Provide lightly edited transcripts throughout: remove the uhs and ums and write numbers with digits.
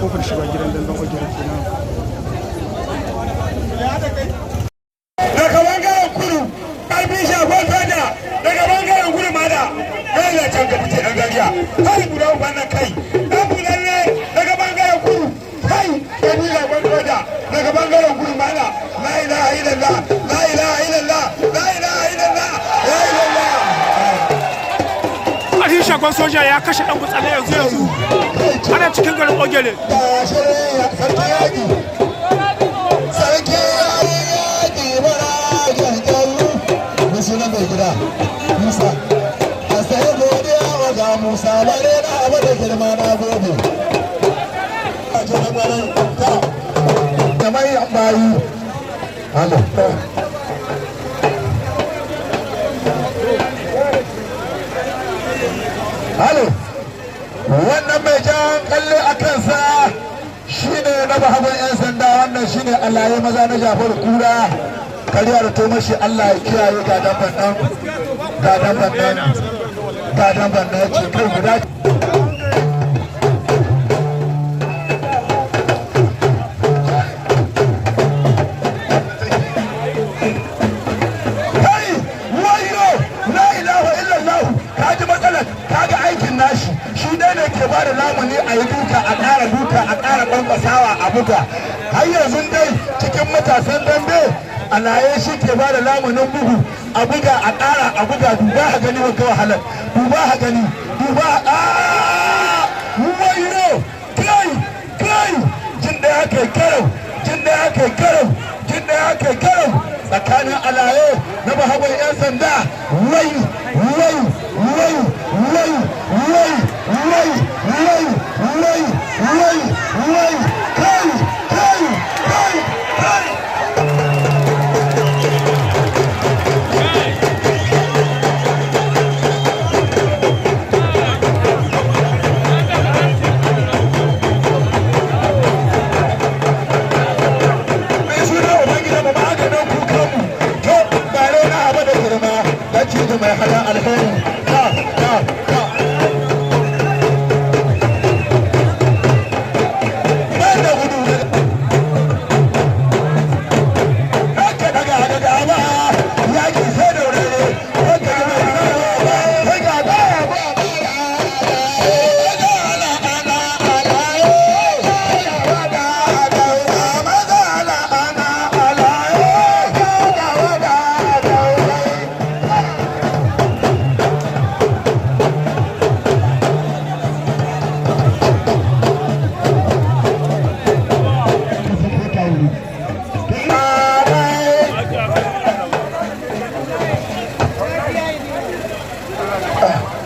Kofar shiga gidan damben Ogere kenan. Daga bangaren kudu, karfin Shagon Soja. Daga bangaren kudu mada kai ya can ka fice dan gajiya kai guda wannan kai dan bulalle. Daga bangaren kudu, kai karfin Shagon Soja. Daga bangaren kudu mada. La ilaha illallah, la ilaha illallah, la ilaha illallah, la ilaha. Ƙarfin Shagon Soja ya kashe ɗan gutsale yanzu yanzu ana cikin garin Ogere. Sarki yaƙi, sarki yaƙi, bara janjalu da sunan mai gida Musa a sai godiya wa ga Musa bare na abu da girma, na gode. A ce na kwarai ta da mai bayi. Halo. Halo. Wannan mai jan kalle a kansa shine na bahagon 'yan sanda. Wannan shine Allah ya maza na Jafar Kura kariya da to mashi. Allah ya kiyaye. Ga damban nan, ga damban nan, ga damban nan ce kai guda. Kai, wayo, la ilaha illallah. Ka ji matsalar, ka ga aikin nashi. Shi dai ne ke bada lamuni a yi duka, a ƙara duka, a ƙara ƙwanƙwasawa, a buga. Har yanzu dai cikin matasan dambe, Alaye shi ke bada lamunin bugu, a buga, a ƙara, a buga. Duba ha gani wa wahalar, duba ha gani, duba a wayo. Kai, kai, jin ɗaya kai karau, jin ɗaya kai karau, jin ɗaya kai karau tsakanin Alaye na bahagon 'yan sanda. Wai, wai, wai, wai, wai, wai, wai, wai, wai, wai, kai, kai, kai, kai. Mai suna ubangida mu maganin kukanmu. To, bare na abu da girma da cizo mai hada alheri. Ta ta ta ban da gudu haka daga daga ba yaki sai da wurare haka mai ga ba ba.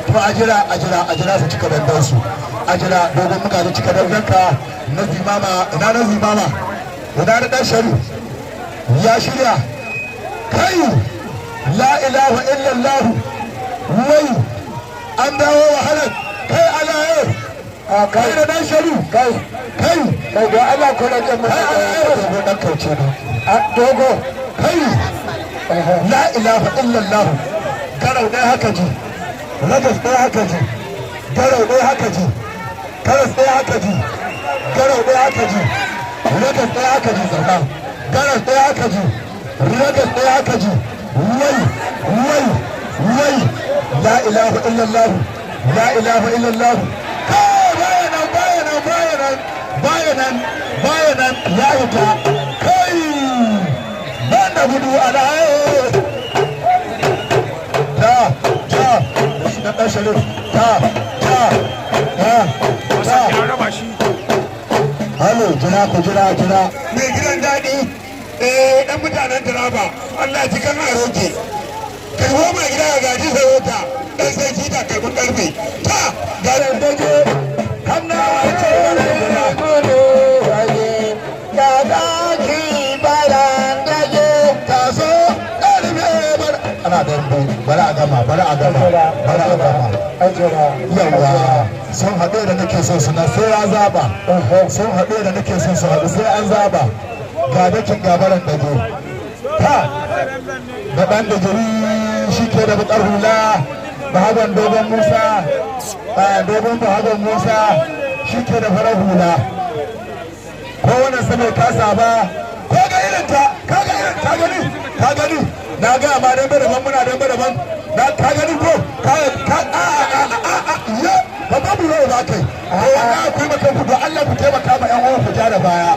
To, a jira, a jira, a jira su cika dandan su. A jira dogon muka ji cika dandan ka na zimama. Ina na zimama? Ina na dan sharu ya shirya? Kai, la ilaha illallah. Wai, an dawo wahalar. Kai Alaye, kai da dan sharu, kai, kai, Kai, don Allah ko rage mu. Kai Alaye, dogo dan kauce ne. Dogo. Kai, la ilaha illallah. Garau ɗaya haka ji, ragas ɗaya haka ji, garau ɗaya haka ji, karas ɗaya haka ji, garau ɗaya haka ji, ragas ɗaya haka ji, zauna, garas ɗaya haka ji, ragas ɗaya haka ji. Wai, wai, wai, la ilaha illallah, la ilaha illallah. Kai, baya nan, baya nan, baya nan, baya nan, baya nan, ya hita. Kai, ban da gudu Alaye. Ta ta shi na ɗan Sharif. Ta ta ta ta. Ya raba shi. Halo, jira, ku jira, jira. Mai gidan daɗi, eh, dan mutanen Taraba. Allah ji kan aroke kai goma gida ga gaji sarauta dan sarki da karfin karfe ta ga. Dage hannawa ce. Gudu waje ga zaki baran dage. Taso karfe bar ana dambe, bari a gama, bari a gama. gama, bara a gama. Yawa, sun haɗu da nake so suna sai ya zaba. Sun haɗu da nake so su haɗu sai an zaba. Ga dakin gabaran dage. Ta, da ɗan da jiri shi ke da bakar hula, Bahagon Dogon Musa, Dogon Bahagon Musa shi ke da farar hula. Kowane sa bai kasa ba, ko ga irin ta, ka ga irin ta gani, ka gani, na ga ma dambe daban muna dambe daban, na ka gani ko, ka ka a a a a a ya, ba babu rai ba kai, ko wannan ku yi maka ku don Allah ku taimaka ma ƴan uwan ku ja da baya.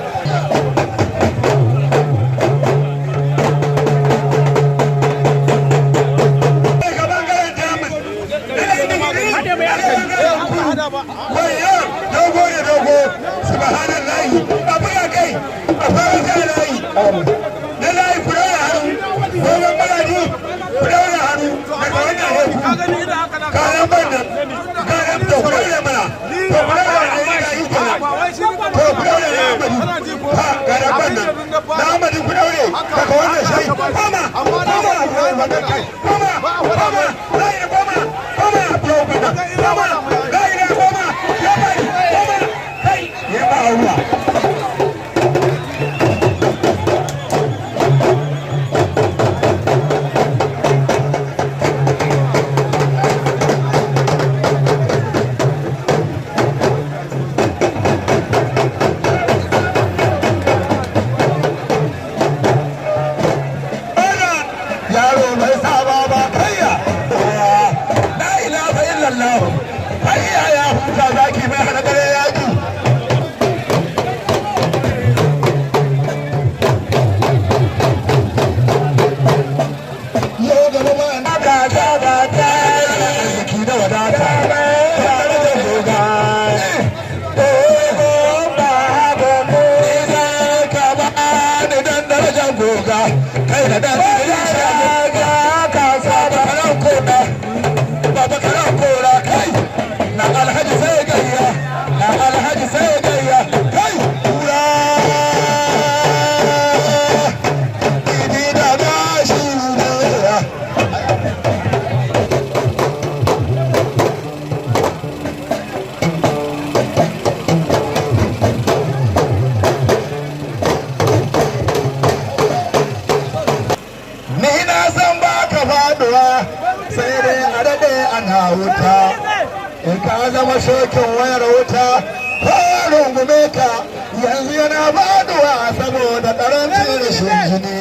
Daga bangaren Jamus, wayo dogo ne dogo, subhanallahi, abu ya kai, a fara sa layi, na layi ku daura hannu, gogon magani ku daura hannu, daga wannan heku, kayan bannan, kayan to ku daura mana, to ku daura a yi ga yi kenan, to ku daura na Amadu, ha ga na bannan, na Amadu ku daure, daga wannan shayi, koma, koma, koma, koma, layi koma, koma, koma, layi koma, ya bari, koma, kai, ya ba ruwa. Yaro bai saba ba, kayya, la ilaha illallah, hayya ya huta zaki mai hana gare yaki. Yau gaba ba na ka ta ba ta arziki da wadata tare da goga. Ni za ka ba ni dan darajar goga kai da dan darajar goga. Baba karan kora kai na Alhaji sai gayya, na Alhaji sai gayya kai kura idi da gashi ne. Ni na san ba ka faduwa sai dai a daɗe ana wuta. In ka zama shokin wayar wuta, ko rungume ka yanzu yana faduwa saboda ƙarancin rashin jini.